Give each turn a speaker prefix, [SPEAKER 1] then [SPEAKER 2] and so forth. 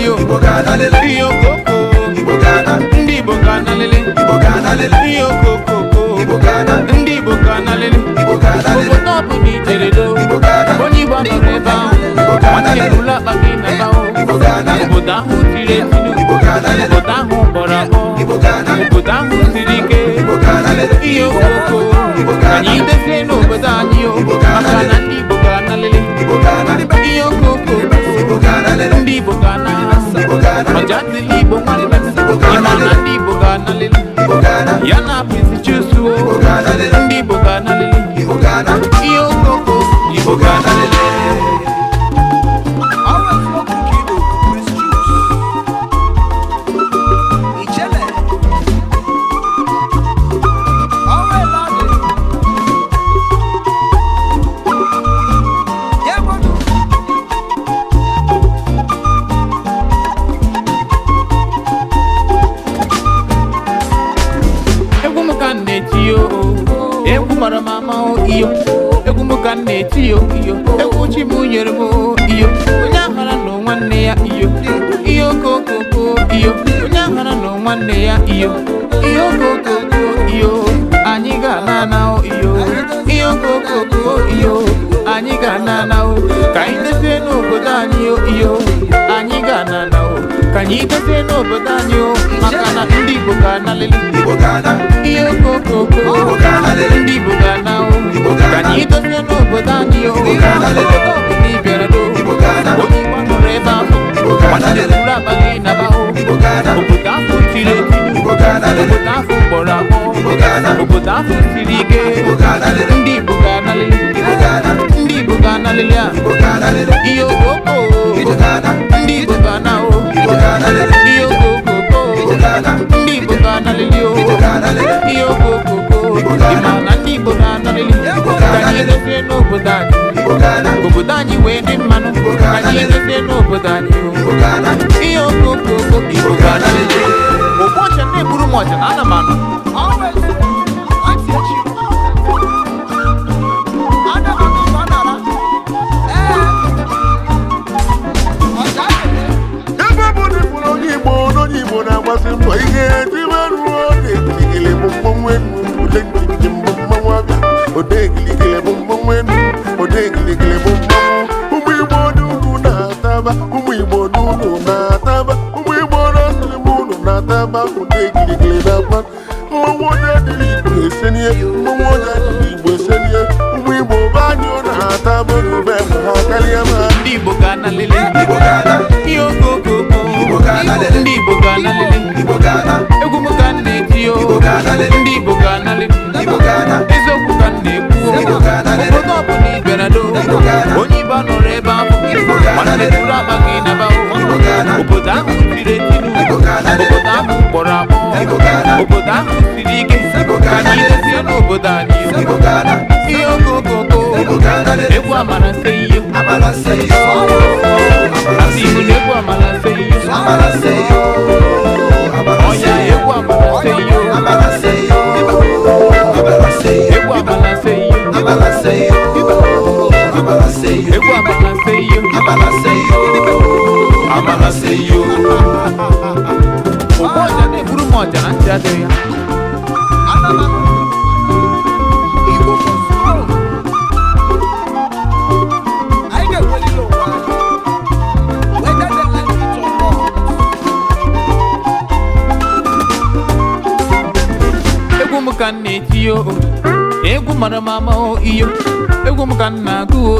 [SPEAKER 1] o.
[SPEAKER 2] Igbo ga-analele.
[SPEAKER 1] Ihe okoko.
[SPEAKER 2] Igbo ga-ana.
[SPEAKER 1] Ndị Igbo ga-analele.
[SPEAKER 2] Igbo ga-analele.
[SPEAKER 1] Ihe okokoko.
[SPEAKER 2] Igbo ga-ana.
[SPEAKER 1] Ndị Igbo ga-analele.
[SPEAKER 2] Igbo ga-analele.
[SPEAKER 1] Obodo ọbụla ijere do.
[SPEAKER 2] Igbo ga-ana.
[SPEAKER 1] Onye Igbo anọrọ ebe ahụ.
[SPEAKER 2] Igbo ga-analele.
[SPEAKER 1] Nwanne buru akpa gị na bao.
[SPEAKER 2] Igbo ga-ana.
[SPEAKER 1] Obodo ahụ tiri etinu.
[SPEAKER 2] Igbo ga-analele.
[SPEAKER 1] Obodo ahụ kpọrọ akpọ.
[SPEAKER 2] Igbo ga-ana.
[SPEAKER 1] Obodo ahụ siri ike.
[SPEAKER 2] Igbo ga-analele.
[SPEAKER 1] Ihe okoko.
[SPEAKER 2] Igbo
[SPEAKER 1] Ka
[SPEAKER 2] ga-ana.
[SPEAKER 1] anyị dozie n'obodo anyị o.
[SPEAKER 2] Igbo ga-analele.
[SPEAKER 1] Maka na ndị Igbo ga-analele.
[SPEAKER 2] Igbo ga-ana.
[SPEAKER 1] Ihe okoko.
[SPEAKER 2] Igbo ga-analele.
[SPEAKER 1] Ndị Igbo ga-ana.
[SPEAKER 2] Igbo ga-ana.
[SPEAKER 1] Ọja dịla Igbo nwanne m.
[SPEAKER 2] Igbo
[SPEAKER 1] Ị ma na
[SPEAKER 2] ga-analele.
[SPEAKER 1] ndị Igbo ga-analele.
[SPEAKER 2] Igbo ga-ana.
[SPEAKER 1] Ya na Prince Chusu o.
[SPEAKER 2] Igbo ga-analele.
[SPEAKER 1] Ndị Igbo ga-analele.
[SPEAKER 2] Igbo ga-ana.
[SPEAKER 1] Ihe okoko.
[SPEAKER 2] Igbo ga-analele.
[SPEAKER 1] Egwu m ka m na-eti yo. Egwu mara m ama o iyo. Egwu m ka m na-eti yo iyo. Egwu chi m nyere m o iyo. Onye aghara na nwanne ya iyo. Ihe okokoko iyo. Onye aghara na nwanne ya iyo. Ihe okokoko iyo. Anyị ga-ana ana o iyo. Ihe okokoko iyo. Anyị ga-ana ana o. Ka anyị dozie n'obodo anyị o iyo. Anyị ga-ana ana o. Ka anyị dozie n'obodo anyị o. Maka na ndị Igbo ga-analele.
[SPEAKER 2] Igbo ga-ana.
[SPEAKER 1] Ihe okokoko.
[SPEAKER 2] Igbo ga-analele.
[SPEAKER 1] Ndị Igbo ga-ana o.
[SPEAKER 2] Igbo
[SPEAKER 1] Ka
[SPEAKER 2] ga-ana.
[SPEAKER 1] anyị dozie n'obodo anyị o.
[SPEAKER 2] Igbo ga-analele.
[SPEAKER 1] Obodo ọbụla ị bịara do.
[SPEAKER 2] Igbo ga-ana.
[SPEAKER 1] Onye Igbo nọrọ ebe ahụ.
[SPEAKER 2] Igbo ga-analele.
[SPEAKER 1] Nwanne buru akpa gị naba o.
[SPEAKER 2] Igbo ga-ana.
[SPEAKER 1] Obodo ahụ tiri eti.
[SPEAKER 2] Igbo ga-analele.
[SPEAKER 1] Obodo ahụ kpọrọ akpọ.
[SPEAKER 2] Igbo ga-ana.
[SPEAKER 1] Obodo ahụ siri ike.
[SPEAKER 2] Igbo ga-analele.
[SPEAKER 1] Ndị Igbo ga-analele.
[SPEAKER 2] Igbo ga-ana.
[SPEAKER 1] Ndị Igbo ga-analele a.
[SPEAKER 2] Igbo ga-analele.
[SPEAKER 1] Ihe okoko.
[SPEAKER 2] Igbo ga-ana.
[SPEAKER 1] Ndị Igbo ga-ana o.
[SPEAKER 2] Igbo ga-analele.
[SPEAKER 1] Ihe okokoko.
[SPEAKER 2] Igbo ga-ana.
[SPEAKER 1] Ndị Igbo ga-analele o.
[SPEAKER 2] Igbo ga-analele.
[SPEAKER 1] Ihe okokoko.
[SPEAKER 2] Igbo ga-ana.
[SPEAKER 1] Ị ma na ndị Igbo ga-analele.
[SPEAKER 2] Igbo
[SPEAKER 1] Ka anyị
[SPEAKER 2] ga-analele.
[SPEAKER 1] dozie n'obodo anyị.
[SPEAKER 2] Igbo ga-ana.
[SPEAKER 1] Obodo anyị wee dị mmanụ.
[SPEAKER 2] Igbo
[SPEAKER 1] Ka anyị
[SPEAKER 2] ga-analele.
[SPEAKER 1] dozie n'obodo anyị o.
[SPEAKER 2] Igbo ga-ana.
[SPEAKER 1] Ihe okokoko.
[SPEAKER 2] Igbo ga-analele.
[SPEAKER 1] Ogbu ọcha na-egburu m ọcha na ana m anụ.
[SPEAKER 3] Ebe ọ bụ na ịfụrụ onye Igbo na onye Igbo na-agbasi mbọ ihe tiberuo ode giligili bụ mmọnwụ enu ode giligili bụ mmọnwụ abịa ode giligili bụ mmọnwụ enu ode giligili bụ mmọnwụ. Ụmụ Igbo n'ugwu na-ataba, ụmụ Igbo n'unu na-ataba, ụmụ Igbo n'asịrị m unu na-ataba. Ode giligili na-agba mmọnwụ, onye adịghị Igbo esenie mmọnwụ, onye adịghị Igbo esenie. Ụmụ Igbo be anyị na-ataba ube ma ha karịa ma.
[SPEAKER 1] Ndị Igbo ga-analele.
[SPEAKER 2] Igbo ga-ana.
[SPEAKER 1] Ihe okokoko.
[SPEAKER 2] Igbo ga-analele.
[SPEAKER 1] Ndị Igbo ga-analele.
[SPEAKER 2] Igbo ga-ana.
[SPEAKER 1] Egwu m ka m na-eti o.
[SPEAKER 2] Igbo ga-analele.
[SPEAKER 1] Ndị Igbo ga-analele.
[SPEAKER 2] Igbo ga-ana.
[SPEAKER 1] Eziokwu ka m na-ekwu o.
[SPEAKER 2] Igbo ga-analele.
[SPEAKER 1] Obodo ọbụla ị bịara do.
[SPEAKER 2] Igbo ga-ana.
[SPEAKER 1] Onye Igbo nọrọ ebe ahụ.
[SPEAKER 2] Igbo
[SPEAKER 1] Nwanne
[SPEAKER 2] ga-analele.
[SPEAKER 1] buru akpa gị naba o.
[SPEAKER 2] Igbo ga-ana.
[SPEAKER 1] Obodo ahụ tiri etinu.
[SPEAKER 2] Igbo ga-analele.
[SPEAKER 1] Obodo ahụ kpọrọ akpọ.
[SPEAKER 2] Igbo ga-ana.
[SPEAKER 1] Obodo ahụ siri ike.
[SPEAKER 2] Igbo
[SPEAKER 1] Ka anyị
[SPEAKER 2] ga-analele.
[SPEAKER 1] dozie n'obodo anyị o.
[SPEAKER 2] Igbo ga-ana.
[SPEAKER 1] Ihe okokoko.
[SPEAKER 2] Igbo ga-analele.
[SPEAKER 1] Egwu amara nse ihe.
[SPEAKER 2] Amala se yo. Amala
[SPEAKER 1] Asị
[SPEAKER 2] se
[SPEAKER 1] Igbo na egwu amara nse ihe.
[SPEAKER 2] Amala se yo. Amala
[SPEAKER 1] Ọya
[SPEAKER 2] se yo.
[SPEAKER 1] egwu amara nse ihe.
[SPEAKER 2] Amala se yo. Amala se yo.
[SPEAKER 1] Egwu amara nse ihe.
[SPEAKER 2] Amala se yo. Amala se yo.
[SPEAKER 1] Egwu amara nse ihe.
[SPEAKER 2] Amala se yo. Amala se yo.
[SPEAKER 1] Ogbu ọja na-egburu m ọja na ntị adịghị ya. Egwu m ka m na-eti yo. Egwu mara m ama o iyo. Egwu m ka m na-agụ o.